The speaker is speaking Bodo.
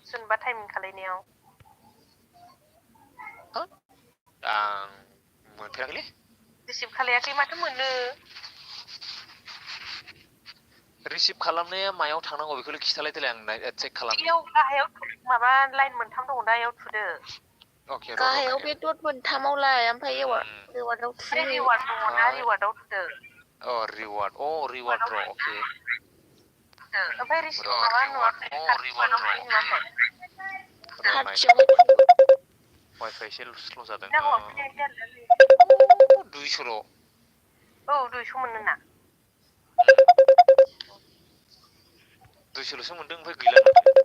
जेनेबा टाइमिं खालायनायाव आं मोनफेराखैलै रिसिभ खालायाखै माथो मोनो रिसिभ खालामनाया मायाव थांनांगौ बेखौल' खिथालाय देलाय आं चेक खालामनि बेयाव गाहायाव माबा लाइन मोनथाम दङ दा इयाव थुदो गाहायाव बे दट मोनथामावलाय ओमफ्राय रिवार्डआव थुनो रिवार्ड दङना रिवार्डआव थुदो रिवार्ड र' अके ओमफ्राय रिसिभ माबा नुवाखै नुवाखै वाइफाइ एसे स्ल' जादों 200ल' औ 200 मोनोना 200ल'सो मोनदों ओमफ्राय गैला माथो